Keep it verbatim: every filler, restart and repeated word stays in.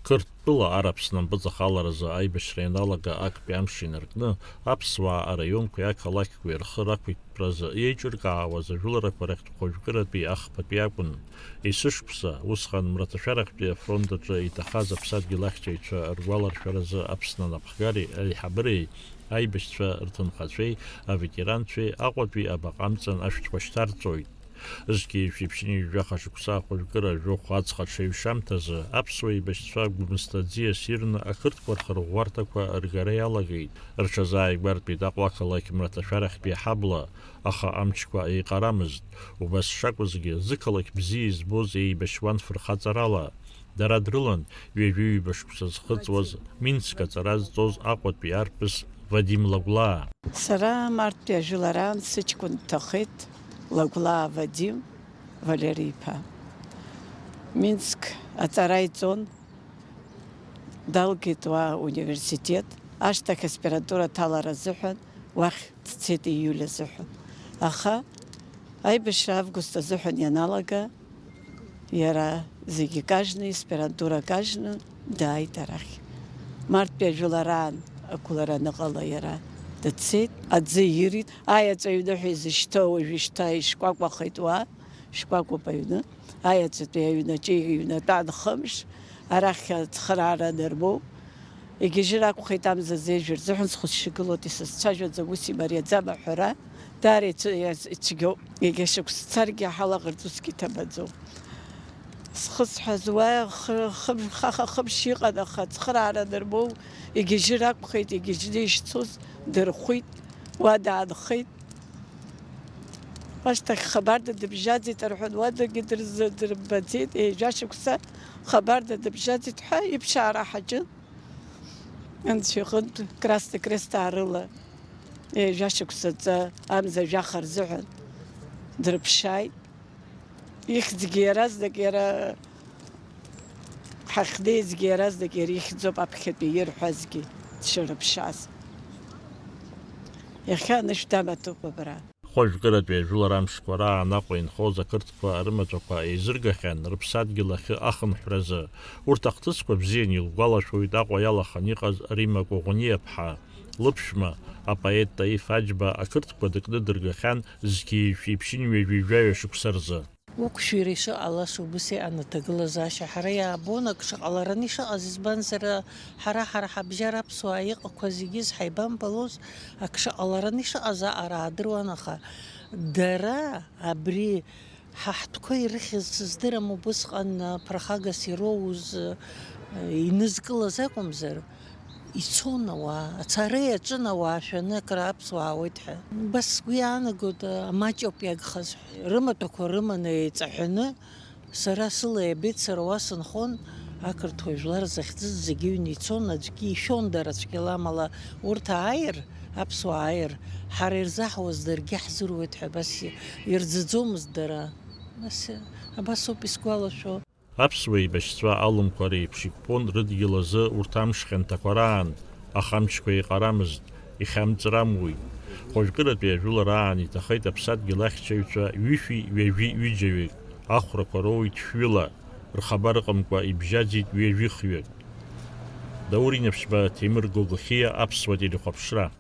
Қырҭтәыла Арԥсны ампыҵахаларазы аибашьра ианалага актәи амш инаркны, аԥсуаа араионқәеи ақалақьқәеи рхы рақәиҭтәразы еиҿыркаауаз ажәыларақәа рахьтә хәажәкыратәи ахԥатәи акәын. Есышықәса, усҟан мраҭашәарахьтәи афронт аҿы иҭахаз аԥсадгьыл ахьчаҩцәа ргәаларшәаразы Аԥсны анапхгареи аиҳабыреи аибашьцәа рҭынхацәеи аветеранцәеи Аҟәатәи абаҟа амҵан ашәҭқәа шьҭарҵоит. Зқьи жәшәи ԥшьынҩажәи жәаха шықәса ахәажәкыра жәохә аҵх аҽаҩшамҭазы аԥсуа еибашьцәа Гәымсҭа аӡиас ирны ақырҭқәа рхырӷәӷәарҭақәа ргара иалагеит. Рҽазааигәартәит Аҟәа ақалақь мраҭашәарахьтәи аҳабла, аха амчқәа еиҟарамызт. Убас шакәызгьы, зықалақь бзиа избоз еибашьуан фырхаҵарала. Дара дрылан ҩажәи ҩба шықәса зхыҵуаз Минск аҵара зҵоз Аҟәатәи арԥыс Вадим Лагәлаа. Сара марттәи ажәылараан сыҷкәын дҭахеит, Лагәлаа Вадим, Валери иԥа. Минск аҵара иҵон, далгеит уа ауниверситет, ашьҭахь аспирантура аҭалара азыҳәан уахь дцеит ииуль азыҳәан. Аха аибашьра август азыҳәан ианалага, иара зегьы кажьны, аспирантура кажьны дааит арахь. Марттәи ажәылараан ақәлара аныҟала иара дцеит, аӡы ирит, аеҵәа аҩны ҳәа изышьҭоу уажәшьҭа ишкәакәахеит уа, шкәакәоуп аҩны, аеҵәатәи аҩнаҿы иҩнатәан хымш, арахь ацхыраара анырмоу, егьа жьыр акәхеит амза зежәыр, зыҳәан схәыцшьа гылоит, исызцәажәаӡом, ус имариаӡам аҳәара, даара ицәгьоуп, егьа шықәс царгьы ҳалаӷырӡ усгьы иҭабаӡом. Схысҳәаз уа х-, хымш, хаха хымш иҟан, аха ацхыраара анырмоу, егьа жьыр акәхеит, егьа жьны ишцоз дырхәит, уа даанхеит. Ашьҭахь Хабарда дыбжьаӡит рҳәан, уадагьы дырза-, дырбаӡеит, ҩажәа шықәса Хабарда дыбжьаӡит ҳәа иԥшаара ҳаҿын. Анцәа иҟынтә Красный Крест аарыла ҩажәа шықәсаҵа амза жәаха рзыҳәан дрыԥшааит. Ихьӡгьы иаразнак иара, ҳахьнеизгьы иаразнак иара ихьӡоуп аԥхьатәи ирҳәазгьы дшырыԥшааз. Иахьа анышә дамаҭәоуп абра. Хәажәкыратәи ажәылара амшқәа раан Аҟәа инхоз ақырҭқәа рымаҵәақәа еизыргахьан рыԥсадгьыл ахьы ахынҳәразы. Урҭ ахҭысқәа бзиан илгәалашәоит Аҟәа иалаханы иҟаз Римма Коӷониаԥҳа. Лыԥшәма, апоет Таиф Аџьба ақырҭқәа дыкны дыргахьан зқьи жәшәи ԥшьынҩажәи жәаҩа шықәса рзы. Уқәшәира ишыҟалаз убыс иҟан аҭагылазаашьа. Ҳара иаабон ак шаҟалараны ишыҟаз, избанзар, ҳара, ҳара ҳабжьара аԥсуаа иҟақәа зегьы зҳаибамбалоз ак шаҟалараны ишыҟаз аҟара аадыруан, аха дара абри ҳа ҳтәқәа ирыхьыз сыздырам, убысҟан ԥырхагас ироуз, инызкылаз акәымзар, ицон ауаа, ацара иаҿын ауаа шәаны акрааԥсуа аауеит ҳәа. Убас сгәы иаанагоит, амаҷ ауп иагхаз ҳәа. Рымаҭәақәа рыманы еиҵаҳәаны, сара сыла иабеит, сара уа сынхон, ақырҭуа жәлар захьӡыз зегьы ҩны ицон, аӡәгьы ишәон дара цәгьала, амала урҭ ааир, аԥсуаа ааир, ҳара ирзаҳуаз даргьы ҳзыруеит ҳәа абас ирӡаӡомызт дара. Абас, абас ауп исгәалашәо. Аԥсуа еибашьцәа алымқәа реиԥш иқәԥон рыдгьыл азы урҭ амш хьанҭақәа раан, аха амчқәа еиҟарамызт, ихьамҵрамуеит. Хәажәкыратәи ажәылара аан иҭахеит аԥсадгьыл ахьчаҩцәа ҩышәи ҩажәи ҩыџьаҩык, ахәрақәа роуит шәҩыла, рхабар ыҟамкәа ибжьаӡит ҩажәихҩык. Даур Инаԥшьба, Ҭемыр Гогохиа, Аԥсуа телехәаԥшра.